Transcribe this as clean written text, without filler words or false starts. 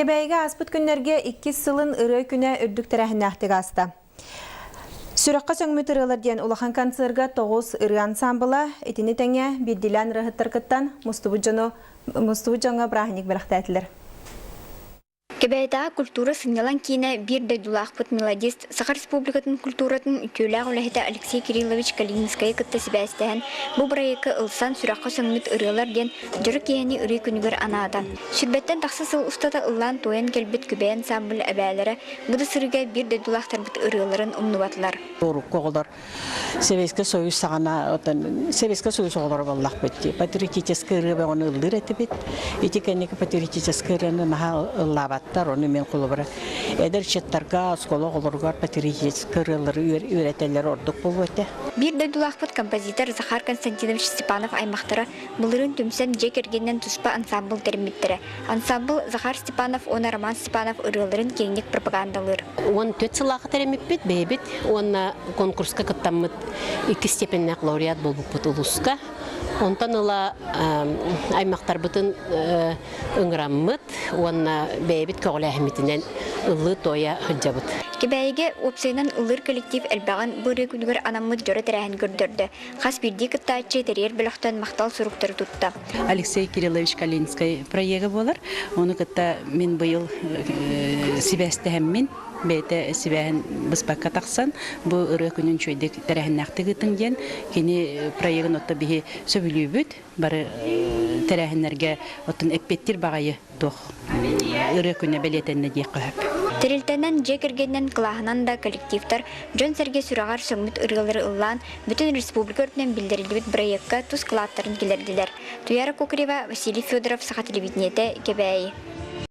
Кэбээйигэ ааспыт күннэргэ иккис сылын Ырыа күнэ үрдүк тэрээһиннээхтик ааста. Сүрэххэ сөҥмүт ырыалар диэн улахан концерга тоҕус ырыа ансаамбыла итини тэҥэ биирдиилээн ырыаһыттар кыттан мустубут дьону мустубут дьоҥҥо бырааһынньык бэлэхтээтилэр. Кэбээйитээҕи культура сынньалаҥ киинэ биир дойдулаахпыт мелодист, Саха Республикатын культуратын үтүөлээх үлэһитэ Алексей Кириллович Калининскайы кытта сибээстэһэн, бу бырайыакка ылсан сүрэххэ сөҥмүт ырыалар диэн дьоро киэһэни ырыы күнүгэр анаата. Сүүрбэттэн тахса сыл устата ыллаан-туойан кэлбит Күбэй ансамбль эбээлэрэ бу да сырыыга биир дойдулаахтарбыт ырыаларын умнубатылар. Урукку оҕолор Советский Союз саҕана отон Советский Союз оҕолоро буоллахпыт дии. Патриотическай ырыа бөҕөнү ыллыыр этибит. Ити кэнники патриотическай ырыаны наһаа ыллаабаттар. Ону мен холобура эдэр ыччаттарга, оскуола оҕолоругар патриотическай ырыалары үөрэтэллэр ордук буолуо этэ. Биир дойдулаахпыт композитор Захар Константинович Степанов аймахтара былырыын түмсэн дьиэ кэргэнинэн туспа ансаамбыл тэриммиттэрэ. Ансаамбыл Захар Степанов уонна Роман Степанов ырыаларын киэҥник пропагандалыыр. 14 сыллаахха тэриммиппит бэйэбит уонна конкурска кыттаммыт иккис степеннээх лауреат буолбуппут улууска. Онтон ыла аймахтарбытын ыҥыраммыт уонна бэйэбит көҕүлээһиммитинэн ыллыы-туойа сылдьабыт. Кэбээйигэ уопсайынан ыллыыр коллектив элбэҕин бу ырыа күнүгэр анаммыт дьоро тэрээһин көрдөрдө. Хас биирдии кыттааччы тэрийэр бөлөхтөн махтал суруктары тутта. Алексей Кириллович Калининскай проега буолар. Ону кытта мин быйыл сибээстэһэммин, бэйэтэ сибээһин быспакка тахсан, бу ырыа күнүн үчүгэйдик тэрээһиннээхтик ыытыҥ диэн кини проегын отто биһи сөбүлүүбүт. Бары тэрээһиннэргэ оттон эппиэттиир баҕайы туох ырыа күнэ бэлиэтэннэ диэххэ сөп. Тэрилтэнэн, дьиэ кэргэнинэн, кылааһынан да коллективтар дьон-сэргэ сүрэҕэр сөҥмүт ырыалары ыллаан, бүтүн республика үрдүнэн биллэриллибит бырайыакка тус кылааттарын киллэрдилэр. Туяра Кокарева, Василий Федоров, Саха телевидениетэ, Кэбээйи.